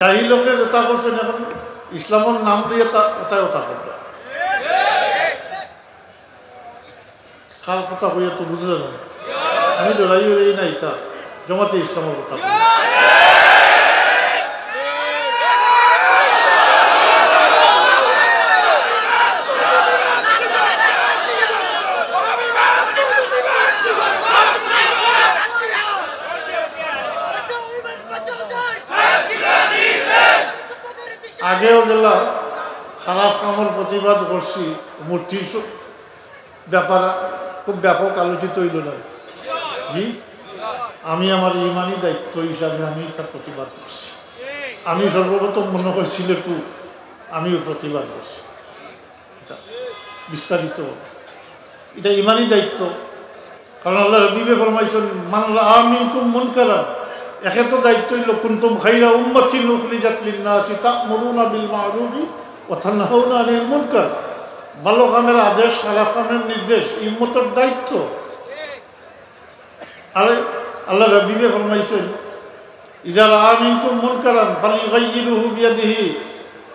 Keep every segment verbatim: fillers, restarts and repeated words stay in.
জাহিল অকলে যেটা করছইন, এখন ইসলামর নাম লইয়া তা, ওটাই ওটা করবা। কার কথা কইয়া তো বুঝলে না। আমি লড়াই লড়াই না, এটা জমাতে ইসলামর কথা কই। আগেও যেলা খারাপ কামর প্রতিবাদ করছি, মূর্তির স-, ব্যাপার খুব ব্যাপক আলোচিত অইল না। জি, আমি আমার ইমানি দায়িত্ব হিসাবে আমি তার প্রতিবাদ করছি। আমি সর্বপ্রথম মনে হয় সিলেটু আমিও প্রতিবাদ করছি। এটা বিস্তারিত, এটা ইমানি দায়িত্ব। কারণ আল্লাহর হাবিবে ফরমাইছেন, "মান রাআ মিনকুম মুনকারান", একে তো দায়িত্ব হইল, "কুনতুম খাইরা উম্মাতিন উখরিজাত লিন্নাসি তা'মুরুনা বিল মা'রুফি ওয়া তানহাউনা আনিল মুনকার।" ভালো কামের আদেশ, খারাপ কামের নির্দেশ, এই উম্মতর দায়িত্ব। আর আল্লাহর হাবিবে ফরমাইছেন, "ইজা রাআ মিনকুম মুনকারান ফালইউগাইয়িরহু বিয়াদিহি,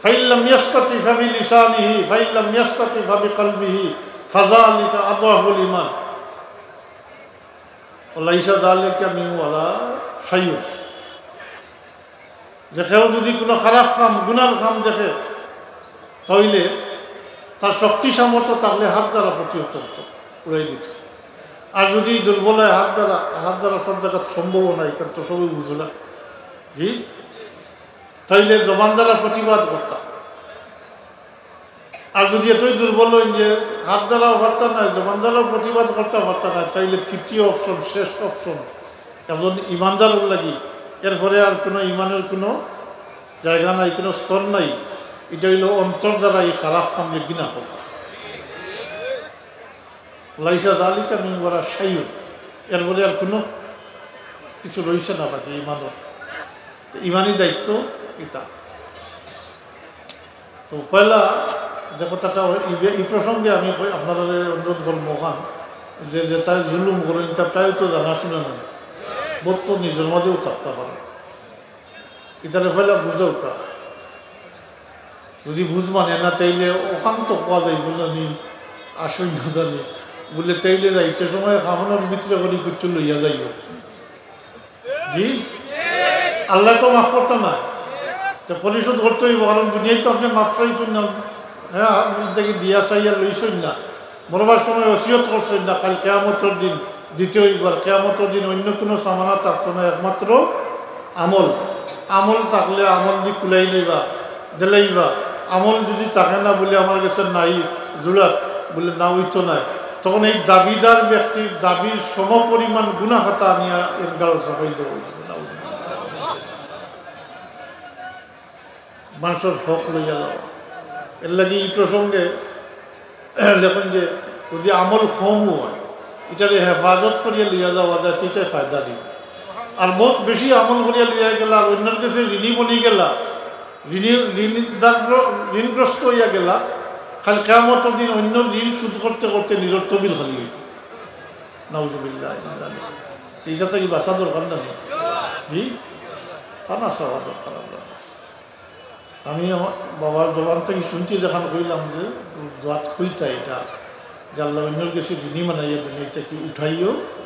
ফাইন লাম ইয়াস্তাতি ফাবিলিসানিহি, ফাইন লাম ইয়াস্তাতি ফাবিকালবিহি, ফাযালিকা আযআফুল ঈমান। ওয়া লাইসা যালিকা মিন ওয়ালা শাইউন।" যে কেউ যদি কোনো খারাপ কাম, গুনার কাম দেখে, তাইলে তার শক্তি সামর্থ্য থাকলে হাত দ্বারা প্রতিহত করত, উড়াই দিত। আর যদি দুর্বল হয় হাত দ্বারা, হাত দ্বারা সব জায়গা সম্ভব নাই, কারণ তো সবই বুঝে না। জি, তাইলে জবান দ্বারা প্রতিবাদ করতাম। আর যদি এতই দুর্বল হইন যে হাত দ্বারাও পারতা না, জবান দ্বারাও প্রতিবাদ করতে পারতা না, তাইলে তৃতীয় অপশন, শেষ অপশন, একজন ইমানদার লাগি, এরপরে আর কোনো ইমানের কোনো জায়গা নাই, কোনো স্তর নাই। এটা হইল অন্তর দ্বারা এই খারাপ কামরে ঘৃণা করা। লাইসা যালিকা মিন ওয়ালা শাইউন, এরপরে আর কোনো কিছু রইছে না বাকি ইমানের। তো ইমানি দায়িত্ব এটা। তো পয়লা যে কথাটা, এই বে-, এই প্রসঙ্গে আমি কই, আপনারারে অনুরোধ করমু অখান, যে, যে তাই জুলুম করইন, তা প্রায় তো জানাশোনা নাই, বহুত তো নিজর মাঝেও থাকতে পারে। ইতারে পয়লা বুঝাউক্কা। যদি বুঝ মানে না, তাইলে অখান তো কওয়া যাইব না নি, আসই না জানি। বলে, তাইলে যাইতে সময় কাফনের ভিতরে করি কিছু লইয়া যাইও। জি, আল্লাহ তো মাফ করতা না, তো পরিশোধ করতে হইব, কারণ দুনিয়ায় তো আপনি মাফ চাইছেন না। হ্যাঁ, আপনি দেখি দিয়া চাইয়া লইছেন না, মরবার সময় ওসিয়ত করছেন না, কাল কিয়ামতর দিন দিতে হইব। আর কিয়ামতর দিন অন্য কোনো সামানা থাকতো না, একমাত্র আমল। আমল থাকলে আমল দি কুলাই লইবা, দিলাইবা। আমল যদি থাকে না, বলে, "আমার কাছে নাই, জুড়াত", বলে, "না, ওই তো নাই।" তখন এই দাবিদার ব্যক্তির দাবির সমপরিমাণ গুনাহ খাতা আনিয়া এর গাল চাপাই দেওয়া হইব। নাউজুবিল্লাহ। মানুষের হক লইয়া যাওয়া। এর লাগি এই প্রসঙ্গে লেখেন যে যদি আমল কম হয়, এটারে হেফাজত করিয়া লইয়া যাওয়া যায়, তো এটাই ফায়দা দিবে। আর বহুত বেশি আমল করিয়া লইয়া গেলা, আর অন্যর কাছে ঋণী বনি গেলা, ঋণী, ঋণদার, ঋণগ্রস্ত হইয়া গেলা, খালি কিয়ামতর দিন অন্য ঋণ শোধ করতে করতে নিজর তহবিল খালি হইত। নাউজুবিল্লাহ। তো এটা থেকে বাঁচা দরকার না নি? জি, কানা চাওয়া দরকার আপনার। আমি আমার বাবার জবান থেকে শুনছি, যখন কইলাম যে দোয়াত খুলতা এটা, যে আল্লাহ অন্যর কাছে ঋণী বানাইয়া দুনিয়া থেকে উঠাইও,